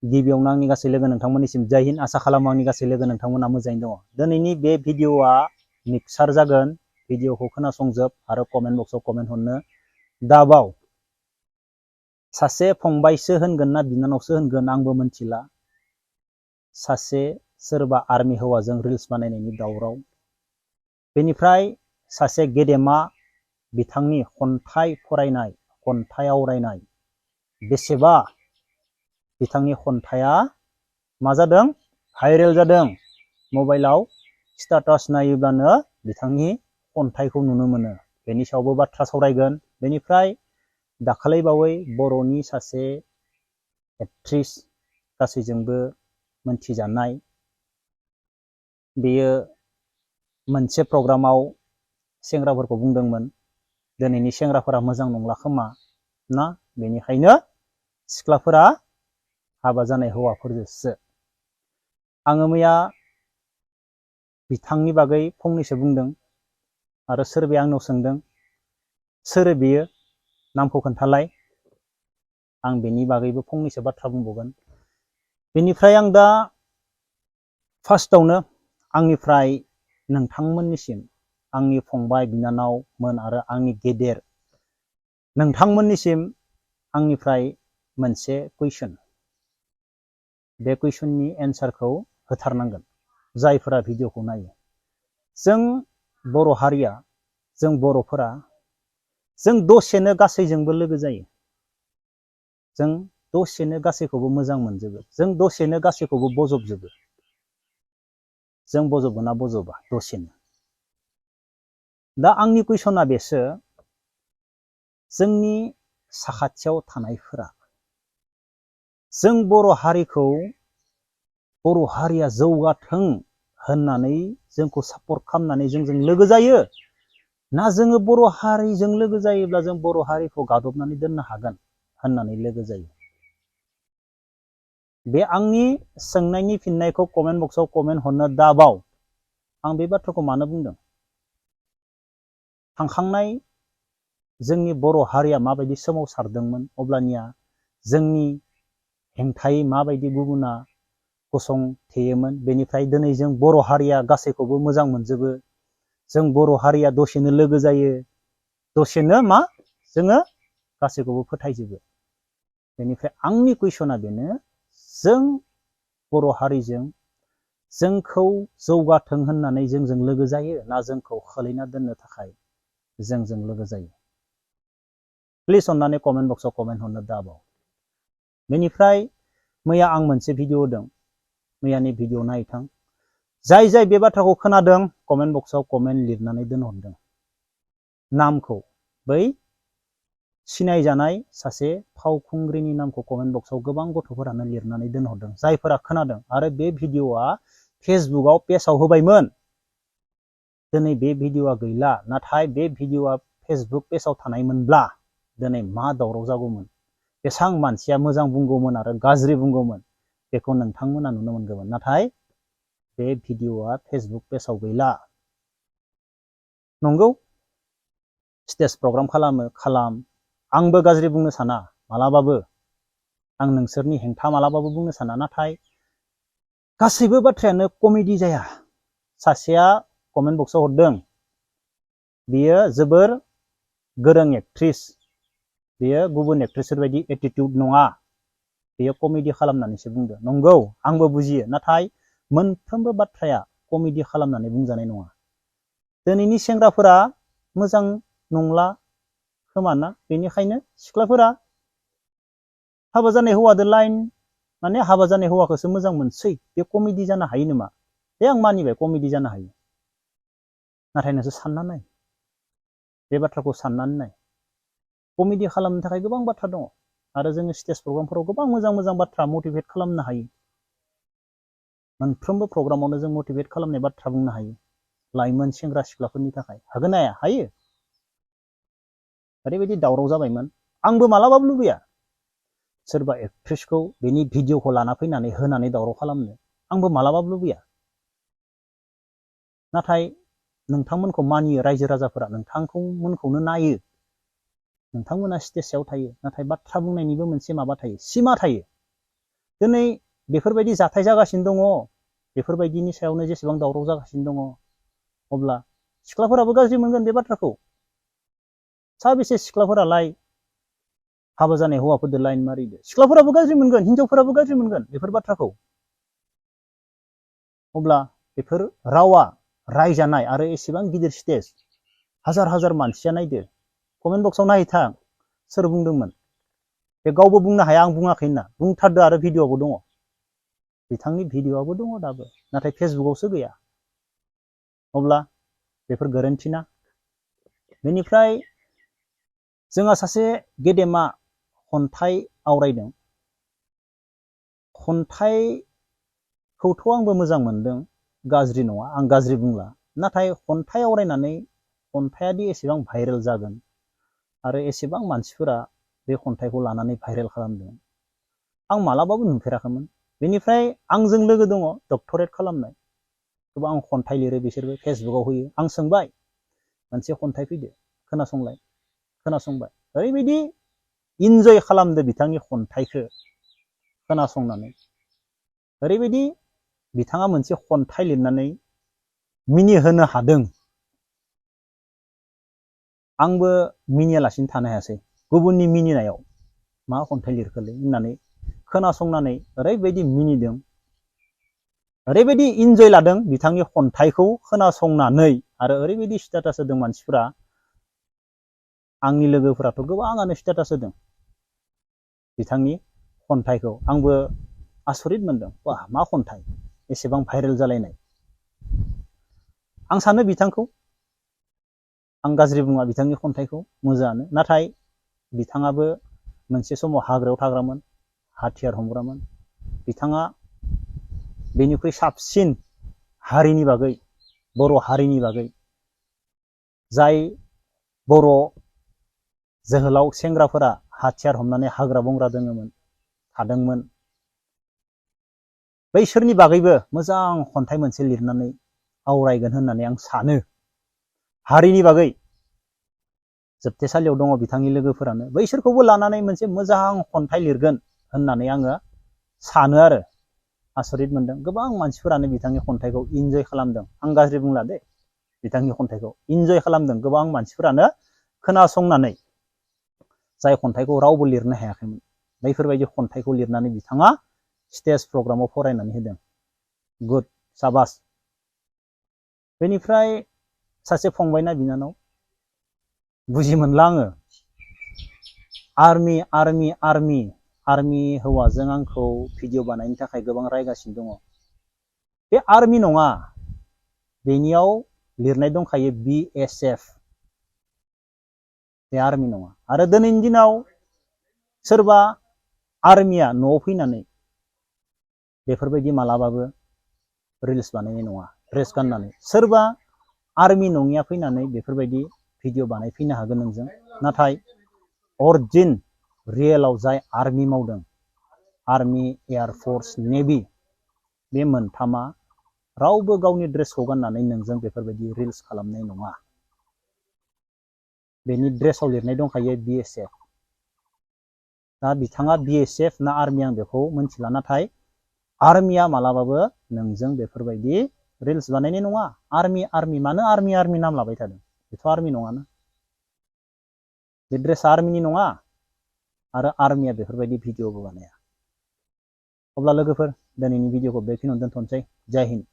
गिबियावनो आंनि गासै लोगो नोंथांमोननिसिम जय हिन्द आसा खालामो आंनि गासै लोगो नोंथांमोना मोजाङैनो दङ। दिनैनि बे भिडिअआ मिक्सार जागोन। भिडिअखौ खोनासंजोब आरो कमेन्ट बक्सआव कमेन्ट हरनो दाबाव। सासे फंबायसो होनगोन ना बिनानावसो होनगोन आंबो मिथिला। सासे सोरबा आर्मि हौवाजों रिल्स बानायनायनि दावराव। बेनिफ्राय सासे गेदेमा बिथांनि खन्थाइ फरायनाय, खन्थाइ आवरायनाय, बेसेबा बिथांनि खन्थाइया मा जादों? भाइरेल जादों। मबाइलाव स्टेटास नायोब्लानो बिथांनि खन्थाइखौ नुनो मोनो। बेनि सायावबो बाथ्रा सावरायगोन। बेनिफ्राय दाखालैबावै बर'नि सासे एक्ट्रिस, गासैजोंबो मोनथिजानाय, बेयो मोनसे प्रग्रामाव सेंग्राफोरखौ बुंदोंमोन दिनैनि सेंग्राफोरा मोजां नंला खोमा ना, बेनिखायनो सिख्लाफोरा हाबा जानाय हौवाफोरजोंसो। आङो मैया बिथांनि बागै फंनैसो बुंदों आरो सोरबाया आंनाव सोंदों सोर बेयो, नामखौ खोन्थालाय। आं बेनि बागैबो फंनैसो बाथ्रा बुंबावगोन। बेनिफ्राय आं दा फार्स्टआवनो आंनिफ्राय नोंथांमोननिसिम, आंनि फंबाय बिनानावमोन आरो आंनि गेदेर नोंथांमोननिसिम आंनिफ्राय मोनसे कुइसन। बे कुइसननि एन्सारखौ होथारनांगोन जायफोरा भिडिअखौ नायो। जों बर' हारिया, जों बर'फोरा, जों दसेनो गासैजोंबो लोगो जायो। जों दसेनो गासैखौबो मोजां मोनजोबो। जों दसेनो गासैखौबो बजबजोबो। जों बजबगोन ना बजबा दसेनो? दा आंनि कुइसना बेसो, जोंनि साखाथियाव थानायफोरा जों बर' हारिखौ, बर' हारिया जौगाथों होननानै जोंखौ सापर्ट खालामनानै जोंजों लोगो जायो ना जोङो बर' हारिजों लोगो जायोब्ला जों बर' हारिखौ गादबनानै दोननो हागोन होननानै लोगो जायो? बे आंनि सोंनायनि फिननायखौ कमेन्ट बक्सआव कमेन्ट हरनो दाबाव। आं बे बाथ्राखौ मानो बुंदों? थांखांनाय जोंनि बर' हारिया माबायदि सोमावसारदोंमोन, अब्लानिया जोंनि हेंथायै माबायदि गुबुना गसंथेयोमोन। बेनिफ्राय दिनै जों बर' हारिया गासैखौबो मोजां मोनजोबो। जों बर' हारिया दसेनो लोगो जायो। दसेनो मा? जोङो गासैखौबो फोथायजोबो। बेनिफ्राय आंनि कुइसना बेनो, जों बर' हारिजों जोंखौ जौगाथों होननानै जोंजों लोगो जायो ना जोंखौ खोलैना दोननो थाखाय जोंजों लोगो जायो? प्लिज अननानै कमेन्ट बक्सआव कमेन्ट हरनो दाबाव। बेनिफ्राय मैया आं मोनसे भिडिअ होदों। मैयानि भिडिअ नायथां। जाय जाय बे बाथ्राखौ खोनादों कमेन्ट बक्सआव कमेन्ट लिरनानै दोनहरदों। नामखौ, बै सिनायजानाय सासे फावखुंग्रिनि नामखौ कमेन्ट बक्सआव गोबां गथ'फोरानो लिरनानै दोनहरदों। जायफोरा खोनादों आरो बे भिडिअआ फेसबुकआव पेजाव होबायमोन। दिनै बे भिडिअआ गैला, नाथाय बे भिडिअआ फेसबुक पेजाव थानायमोनब्ला दिनै मा दावराव जागौमोन, बेसां मानसिया मोजां बुंगौमोन आरो गाज्रि बुंगौमोन, बेखौ नोंथांमोना नुनो मोनगौमोन। नाथाय बे भिडिअआ फेसबुक पेजाव गैला। नंगौ, स्टेज प्रग्राम खालाम। आंबो गाज्रि बुंनो साना मालाबाबो। आं नोंसोरनि हेंथा मालाबाबो बुंनो साना। नाथाय गासैबो बाथ्रायानो कमेडि जाया। सासेया कमेन्ट बक्सआव हरदों, बियो जोबोर गोरों एक्ट्रिस, बियो गुबुन एक्ट्रिसफोर बायदि एटिट्युड नङा, बेयो कमेडि खालामनानैसो बुंदों। नंगौ, आंबो बुजियो। नाथाय मोनफ्रोमबो बाथ्राया कमेडि खालामनानै बुंजानाय नङा। दिनैनि सेंग्राफोरा मोजां नंला खोमाना, बेनिखायनो सिख्लाफोरा हाबा जानाय हौवादो लाइन, माने हाबा जानाय हौवाखौसो मोजां मोनसै। बे कमेडि जानो हायो नामा? बे आं मानिबाय, कमेडि जानो हायो। नाथाय नोंसोर सानना नाय, बे बाथ्राखौ साननानै नाय। कमेडि खालामनो थाखाय गोबां बाथ्रा दङ आरो जोङो स्टेज प्रग्रामफोराव गोबां मोजां मोजां बाथ्रा मटिभेट खालामनो हायो। मोनफ्रोमबो प्रग्रामावनो जों मटिभेट खालामनाय बाथ्रा बुंनो हायो लाइमोन सेंग्रा सिख्लाफोरनि थाखाय। हागोन ना हाया? हायो। ओरैबायदि दावराव जाबायमोन। आंबो मालाबाबो लुबैया सोरबा एक्ट्रिसखौ बेनि भिडिअखौ लाना फैनानै होनानै दावराव खालामनो। आंबो मालाबाबो लुबैया। नाथाय नोंथांमोनखौ मानियो रायजो राजाफोरा, नोंथांमोनखौनो नायो, नोंथांमोना स्टेज सायाव थायो। नाथाय बाथ्रा बुंनायनिबो मोनसे माबा थायो, सिमा थायो। दिनै बेफोरबायदि जाथाय जागासिनो दङ, बेफोरबायदिनि सायावनो जेसेबां दावराव जागासिनो दङ, अब्ला सिख्लाफोराबो गाज्रि मोनगोन बे बाथ्राखौ। साबेसे सिख्लाफोरालाय हाबा जानाय हौवाफोरजों लाइन मारिदो, सिख्लाफोराबो गाज्रि मोनगोन, हिनजावफोराबो गाज्रि मोनगोन बेफोर बाथ्राखौ। अब्ला बेफोर रावा रायजानाय आरो एसेबां गिदिर स्टेज, हाजार हाजार मानसिया नायदो, कमेन्ट बक्सआव नायहैथां सोर बुंदोंमोन, बे गावबो बुंनो हाया आं बुङाखै होनना, बुंथारदो आरो भिडिअ'आवबो दङ, बिथांनि भिडिअ'आबो दङ दाबो, नाथाय फेसबुकआवसो गैया। अब्ला बेफोर गोरोन्थि ना। बेनिफ्राय जोंहा सासे गेदेमा खन्थाइ आवरायदों, खन्थाइखौथ' आंबो मोजां मोनदों, गाज्रि नङा, आं गाज्रि बुंला, नाथाय खन्थाइ आवरायनानै खन्थाइयादि एसेबां भाइरेल जागोन आरो एसेबां मानसिफोरा बे खन्थाइखौ लानानै भाइरेल खालामदों, आं मालाबाबो नुफेराखैमोन। बेनिफ्राय आंजों लोगो दङ डक्टरेट खालामनाय, गोबां खन्थाइ लिरो, बिसोरबो फेसबुकआव होयो। आं सोंबाय, मोनसे खन्थाइ फैदो खोनासंलाय, खोनासंबाय, ओरैबायदि इन्जय खालामदो बिथांनि खन्थाइखौ खोनासंनानै, ओरैबायदि बिथाङा मोनसे खन्थाइ लिरनानै मिनिहोनो हादों, आंबो मिनियालासिनो थानो हायासै, गुबुननि मिनिनायाव मा खन्थाइ लिरखोलै होननानै खोनासंनानै ओरैबायदि मिनिदों, ओरैबायदि इन्जय लादों बिथांनि खन्थाइखौ खोनासंनानै, आरो ओरैबायदि स्टेटास होदों मानसिफोरा, आंनि लोगोफोराथ' गोबाङानो स्टेटास होदों बिथांनि खन्थाइखौ। आंबो आसरित मोनदों, वाह मा खन्थाइ एसेबां भाइरेल जालायनाय। आं सानो बिथांखौ, आं गाज्रि बुङा बिथांनि खन्थाइखौ, मोजाङानो, नाथाय बिथाङाबो मोनसे समाव हाग्रायाव थाग्रामोन, हाथियार हमग्रामोन, बिथाङा बेनिख्रुइ साबसिन हारिनि बागै, बर' हारिनि बागै, जाय बर' जोहोलाव सेंग्राफोरा हाथियार हमनानै हाग्रा बंग्रा दोङोमोन, थादोंमोन, बैसोरनि बागैबो मोजां खन्थाइ मोनसे लिरनानै आवरायगोन होननानै आं सानो। हारिनि बागै जोबथेसालियाव दङ बिथांनि लोगोफोरानो, बैसोरखौबो लानानै मोनसे मोजां खन्थाइ लिरगोन होननानै आङो सानो आरो। आसरित मोनदों, गोबां मानसिफोरानो बिथांनि खन्थाइखौ इन्जय खालामदों, आं गाज्रि बुंला दे, बिथांनि खन्थाइखौ इन्जय खालामदों गोबां मानसिफोरानो खोनासंनानै, जाय खन्थाइखौ रावबो लिरनो हायाखैमोन, बैफोरबायदि खन्थाइखौ लिरनानै बिथाङा स्टेज प्रग्रामाव फरायनानै होदों, गुड, साबास। बेनिफ्राय सासे फंबायना बिनानाव, बुजि मोनला आङो, आर्मि आर्मि आर्मि आर्मि हौवाजों आंखौ भिडिअ बानायनो थाखाय गोबां रायगासिनो दङ। बे आर्मि नङा, बेनियाव लिरनाय दंखायो BSF, बे आर्मि नङा। आरो दिनैनि दिनाव सोरबा आर्मिया न'आव फैनानै बेफोरबायदि मालाबाबो रिल्स बानायनाय नङा ड्रेस गाननानै, सोरबा आर्मि नङिया फैनानै बेफोरबायदि भिडिअ बानायफैनो हागोन नोंजों, नाथाय अरिजिन रियेलाव जाय आर्मि मावदों, आर्मि, एयारफर्स, नेभि, बे मोनथामा रावबो गावनि ड्रेसखौ गाननानै नोंजों बेफोरबायदि रिल्स खालामनाय नङा। बेनि ड्रेसाव लिरनाय दंखायो BSF। दा बिथाङा BSF ना आर्मि आं बेखौ मिथिला, नाथाय आर्मिया मालाबाबो नोंजों बेफोरबायदि रिल्स बानायनाय नङा। आर्मि आर्मि, मानो आर्मि आर्मि नाम लाबाय थादों, बेथ' आर्मि नङाना, बे ड्रेसा आर्मिनि नङा, आरो आर्मिया बेफोरबायदि भिडिअबो बानाया। अब्ला लोगोफोर, दिनैनि भिडिअखौ बेखिनियावनो दोनथ'नोसै। जय हिन्द।